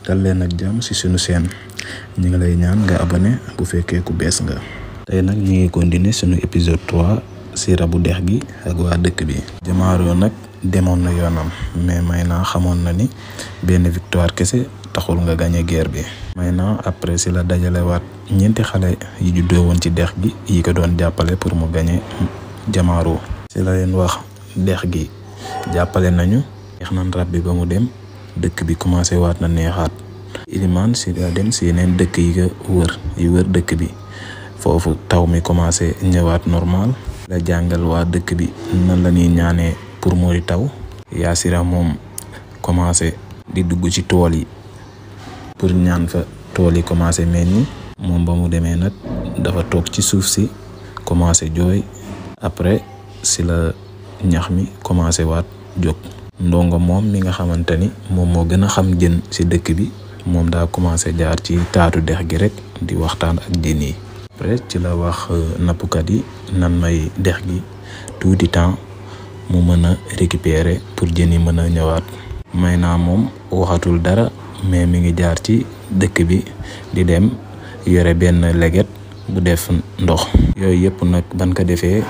dal leen ak jàmm ci sunu chaîne ñi ngi lay ñaan nga abonné bu fekkee ku bees nga. tey nag ñi ngi continuer sunu épisode 3 ci rabu dex gi ak waa dëkk bi. Jamaaroo nag demoon na yoonam mais Mayna xamoon na ni benn victoire kese taxul nga gagné guerre bi. Mayna après ci la dajalewaat ñeenti xale yi juddoo woon ci dex gi yi ko doon jàppale pour mu gagné Jamaaroo. ci la leen wax dex gi jàppale nañu neex nan rab bi ba mu dem dëkk bi commencé waat na neexaat. Ilimaan si la dem si yeneen dëkk yi wër dëkk bi foofu taw mi commencé ñëwaat normal. la jàngal waa dëkk bi nan la ñuy ñaanee pour mooy taw. Yaasira moom commencé di dugg ci tool yi pour ñaan fa tool yi commencé meññ. moom ba mu demee nag dafa toog ci suuf si commencé jooy. après si la ñax mi commencé waat jóg. Ndongo moom mi nga xamante ni moom moo gën a xam jën ci dëkk bi moom daa commencé jaar ci taatu dex gi rek di waxtaan ak jën yi. après ci la wax nappkat yi nan may dex gi tuuti temps mu mën a récupérer pour jën yi mën a ñëwaat. Mayna moom waxatul dara mais mi ngi jaar ci dëkk bi di dem yore benn leget bu def ndox. yooyu yëpp nag ban ko defee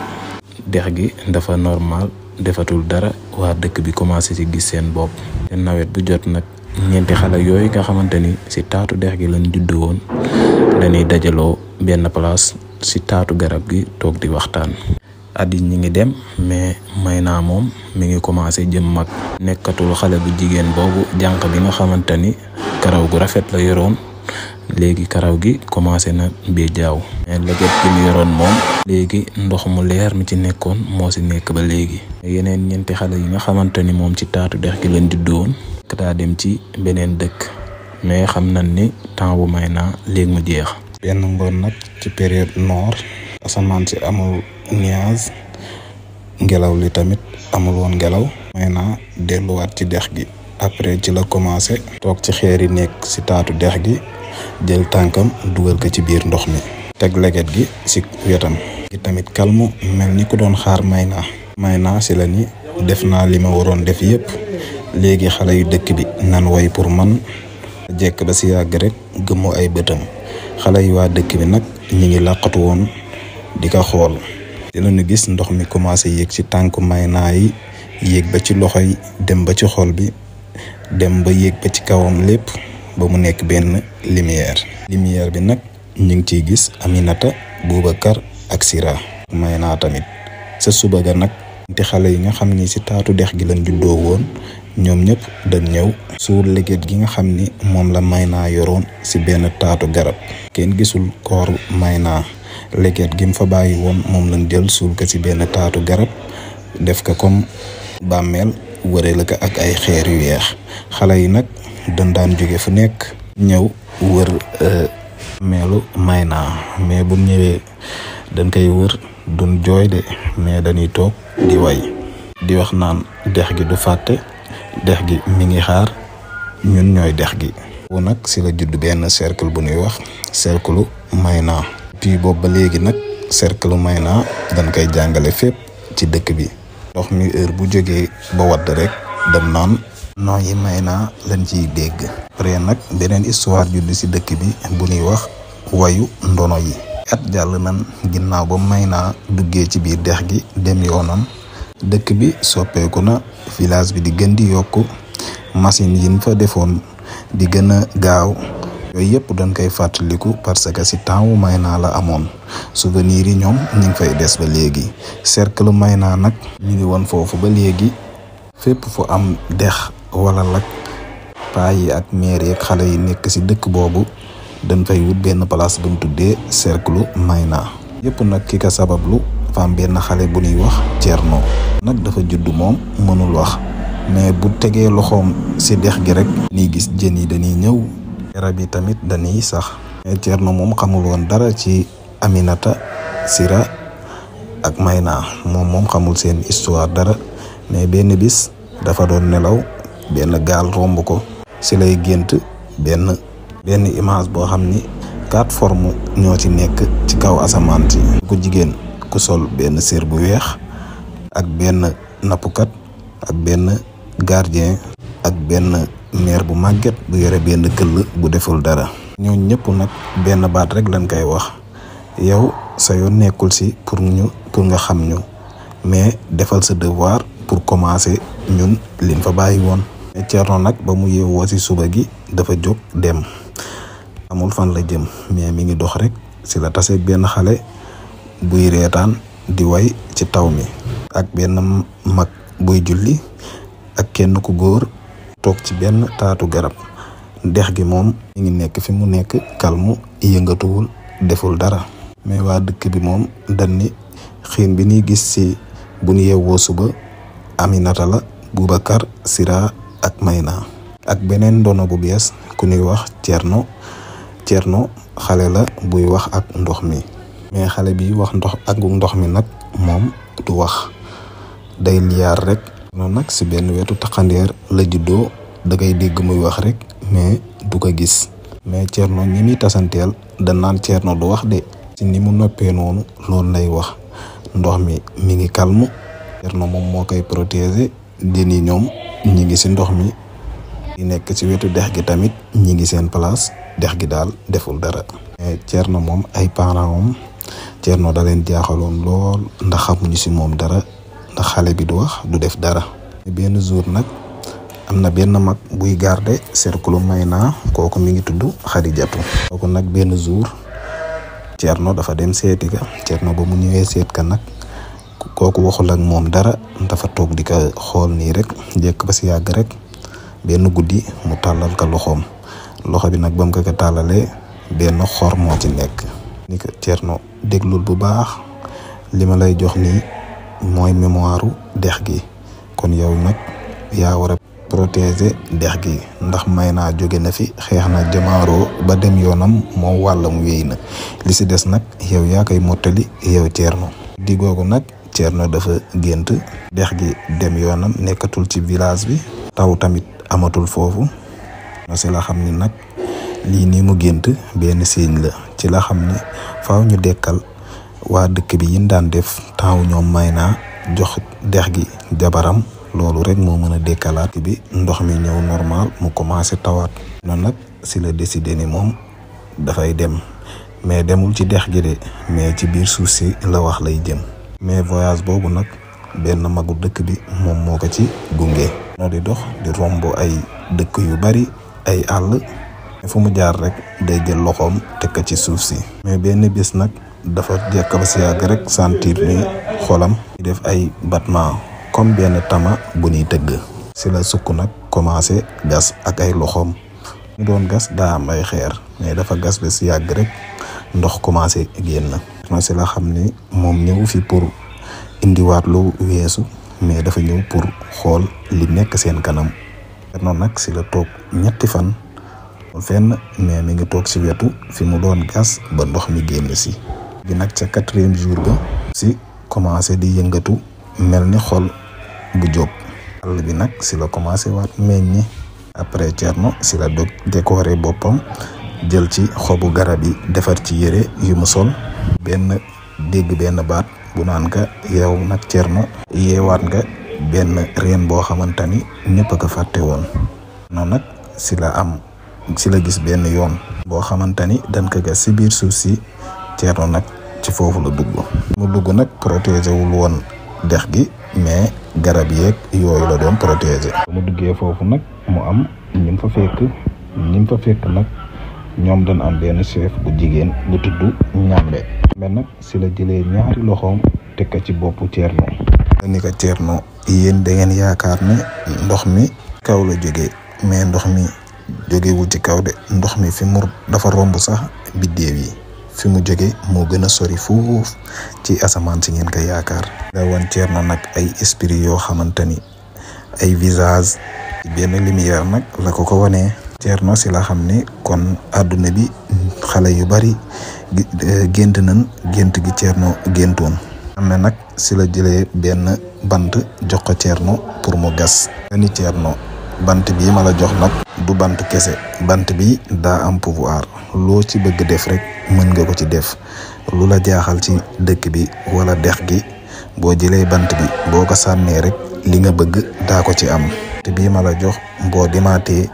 dex gi dafa normal defatul dara waa dëkk bi commencé ci gis seen bopp. te nawet bu jot nag ñeenti xale yooyu nga xamante ni ci taatu dex gi lañ juddoo woon dañuy dajaloo benn place ci taatu garab gi toog di waxtaan. at yi ñi ngi dem mais Mayna moom mi ngi commencé jëm mag. nekkatul xale bu jigéen boobu jànq bi nga xamante ni karaw gu rafet la yoroon léegi karaw gi commencé na bee jaaw. mais leget gi mu yoroon moom léegi ndox mu leer mi ci nekkoon moo ci nekk ba léegi. yeneen ñeenti xale yi nga xamante ni moom ci taatu dex gi lañ juddoo woon daa dem ci beneen dëkk mais xam nañ ni temps bu Mayna léegi mu jeex. benn ngoon nag ci période noor asamaan si amul nuage ngelaw li tamit amul woon ngelaw. Mayna delluwaat ci dex gi après ci la commencé toog ci xeer yi nekk ci taatu dex gi jël tànkam dugal ko ci biir ndox mi teg leget gi ci wetam gi tamit kalmu mel ni ku doon xaar Mayna ci la ni def naa li ma waroon def yépp léegi xale yu dëkk bi nan woy pour man. jekk ba ci yàgg rek gëmmu ay bëtam xale yi waa dëkk bi nag ñi ngi làqatu woon di ko xool. di la ñu gis ndox mi commencé yéeg ci tànku Mayna yi yéeg ba ci loxo yi dem ba ci xol bi dem ba yéeg ba ci kawam lépp ba mu nekk benn lumière bi nag ñu ngi ciy gis Aminata Boubacar ak Sira. Mayna tamit sa suba ga nag te xale yi nga xam ni ci taatu dex gi lañ juddoo woon ñoom ñëpp dañ ñëw suul leget gi nga xam ni moom la Mayna yoroon ci benn taatu garab. kenn gisul kooru Mayna leget gi mu fa bàyyi woon moom lañ jël suul ko ci benn taatu garab def ko comme bàmmeel wërale ko ak ay xeer yu weex. xale yi nag dañ daan jóge fu nekk ñëw wër meelu Mayna mais bu ñëwee dañ koy wër duñ jooy de mais dañuy toog di way di wax naan dex gi du fàtte dex gi mi ngi xaar ñun ñooy dex gi. bu nag ci la judd benn cercle bu ñuy wax cercle Mayna. puis boobu ba léegi nag cercle Mayna dañ koy jàngale fépp ci dëkk bi. ndox mi heure bu jógee ba wadd rek dem naan noo yi Mayna lañ ciy dégg. après nag beneen histoire judd ci dëkk bi bu ñuy wax wayu ndono yi. at jàll nan ginnaaw ba Mayna duggee ci biir dex gi dem yoonam dëkk bi soppeeku na village bi di gën di yokku machine yi fa defoon di gën a gaaw. yooyu yëpp dañ koy fàttaliku parce que ci temps wu Mayna la amoon souvenirs yi ñoom ñu ngi fay des ba léegi. cercle Mayna nag ñu ngi woon foofu ba léegi fépp fu am dex wala lak paa yi ak maire yeeg xale yi nekk ci dëkk boobu dañ fay wut benn place buñ tuddee cercle Mayna. yëpp nag ki ka sabablu fa am benn xale bu ñuy wax Thierno. nag dafa judd moom mënul wax mais bu tegee loxoom ci dex gi rek ni gis jën yi dañuy ñëw garab yi tamit dañuy sax. mais Thierno moom xamul woon dara ci Aminata Sira ak Mayna moom xamul seen histoire dara mais benn bis dafa doon nelaw benn gaal romb ko ci lay gént benn image boo xam ni 4 formes ñoo ci nekk ci kaw asamaan si. ku jigéen ku sol benn sér bu weex ak benn nappkat ak benn gardien ak benn meer bu màgget bu yore benn këll bu deful dara. ñooñ ñëpp nag benn baat rek lañ koy wax, yow sa yoon nekkul si pour nga xam ñu, mais defal sa devoir pour commencer ñun liñ fa bàyyi woon. Thierno nag ba mu yeewoo si suba gi dafa jóg dem, amul fan la jëm mais mi ngi dox rek si la tase benn xale buy reetaan di way ci taw mi, ak benn mag buy julli ak kenn ku góor toog ci benn taatu garab. dex gi moom mi ngi nekk fi mu nekk kalmu, yëngatuwul, deful dara. mais waa dëkk bi moom dañ ni xiin bi ñuy gis si bu ñu yeewoo suba Aminata la, Boubacar, Sira ak Mayna ak beneen ndono bu bees ku ñuy wax Thierno xale la buy wax ak ndox mi. mais xale bi wax ndox mi nag moom du wax, day liyaar rek. noonu nag si benn wetu taxandeer la juddoo, da ngay dégg muy wax rek mais du ko gis. mais Thierno ñi muy tasanteel dañ naan Thierno du wax de, ci ni mu noppee noonu loolu lay wax. ndox mi ngi calme, Thierno moom moo koy protéger. dini ñoom ñi ngi si ndox mi, di nekk ci wetu dex gi tamit ñi ngi seen place. dex gi daal deful dara. mais Thierno moom ay parents am Thierno da leen jaaxaloon lool ndax xamuñu si moom dara, ndax xale bi du wax du def dara. benn jour nag am na benn mag buy garder cercle Mayna, kooku mi ngi tudd Xadijatu. kooku nag benn jour Thierno dafa dem seeti ka. Thierno ba mu ñëwee seet ka nag kooku waxul ak moom dara, dafa toog di ko xool nii rek, jekk ba si yàgg rek benn guddi mu tàllal ka loxoom. loxo bi nag ba mu ko tàllalee benn xor moo ci nekk. ni ko Thierno déglul bu baax, li ma lay jox nii mooy mémoire dex gi, kon yow nag yaa war a protéger dex gi, ndax Mayna jóge na fi, xeex na jamaaroo ba dem yoonam, moo wàllam wéy na, li si des nag yow yaa koy mottali yow Thierno. di googu nag Thierno dafa gént dex gi dem yoonam, nekkatul ci village bi, taw tamit amatul foofu. no si la xam ni nag lii nii mu gént benn signe la, ci la xam ni faaw ñu dekkal waa dëkk bi yin daan def temps ñoom Mayna, jox dex gi jabaram. loolu rek moo mën a dekkalaat bi, ndox mi ñëw normal, mu commencé tawaat. noonu nag si la décidé ni moom dafay dem, mais demul ci dex gi de, mais ci biir suuf si la wax lay jëm. mais voyage boobu nag benn magu dëkk bi moom moo ko ci gunge. noo di dox di romb ay dëkk yu bari, ay àll, fu mu jaar rek day jël loxoom teg ko ci suuf si. mais benn bis nag dafa jekk ba si yàgg rek sentir ni xolam di def ay battement comme benn tama bu ñuy tëgg. si la sukk nag commencé gas ak ay loxoom. ñu doon gas daa am ay xeer, mais dafa gas ba si yàgg rek ndox commencé génn. si la xam ni moom ñëw fi pour indiwaat lu weesu, mais dafa ñëw pour xool li nekk seen kanam. noonu nag si la toog ñetti fan fenn, mais mi ngi toog si wetu fi mu doon gas ba ndox mi génn si. gi nag ca 4e jour ba si commencé di yëngatu mel ni xol bu jóg. àll bi nag si la commencé waat meññi. après Thierno si la dog décoré boppam, jël ci xobu garab yi defar ci yére yu mu sol. dégg benn baat bu naan ka yow nag Thierno yeewaat nga benn reen boo xamante ni ñëpp a ko fàtte woon. noonu nag si la gis benn yoon boo xamante ni dañ ko gas si biir suuf si. Thierno nag ci foofu la dugg. mu dugg nag protéger wul woon dex gi, mais garab yeeg yooyu la doon protéger. mu duggee foofu nag mu am ñi fa fekk nag ñoom dañ am benn chef bu jigéen bu tudd Ñambe. mais nag si la jëlee ñaari loxoom teg ko ci boppu Thierno. ni ko Thierno, yéen da ngeen yaakaar ne ndox mi kaw la jógee, mais ndox mi jógewul ci kaw de. ndox mi fi mu dafa romb sax biddéew yi, fi mu jóge moo gën a sori foofu ci asamaan si ngeen ko yaakaar. da woon Thierno nag ay esprit yoo xamante ni ay visage ci benn lumière nag la ko wanee. Thierno si la xam ni kon àdduna bi xale yu bari gént nañ gént gi Thierno géntoon. am na nag si la jëlee benn bant jox ko Thierno pour mu gas. ni Thierno, bant bii ma la jox nag du bant kese, bant bi daa am pouvoir, loo ci bëgg def rek mën nga ko ci def. lu la jaaxal ci dëkk bi wala dex gi, boo jëlee bant bi boo ko sànnee rek li nga bëgg daa ko ci am. te bii ma la jox boo demaatee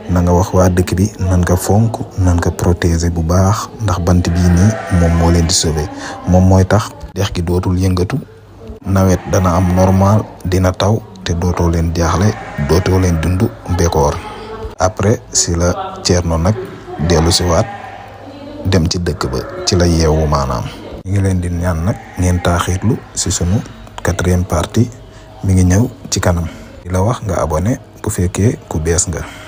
na nga wax waa dëkk bi nan ko fonk nan ko protéger bu baax ndax bant bii nii moom moo leen di sauver moom mooy tax dex gi dootul yëngatu nawet dana am normal dina taw te dootoo leen jaaxle dootoo leen dund bekoor après si la Thierno nag dellu si waat dem ci dëkk ba ci la yeewu maanaam. ñu ngi leen di ñaan nag ngeen taaxiirlu si sunu 4e partie mi ngi ñëw ci kanam di la wax nga abonné bu fekkee ku bees nga.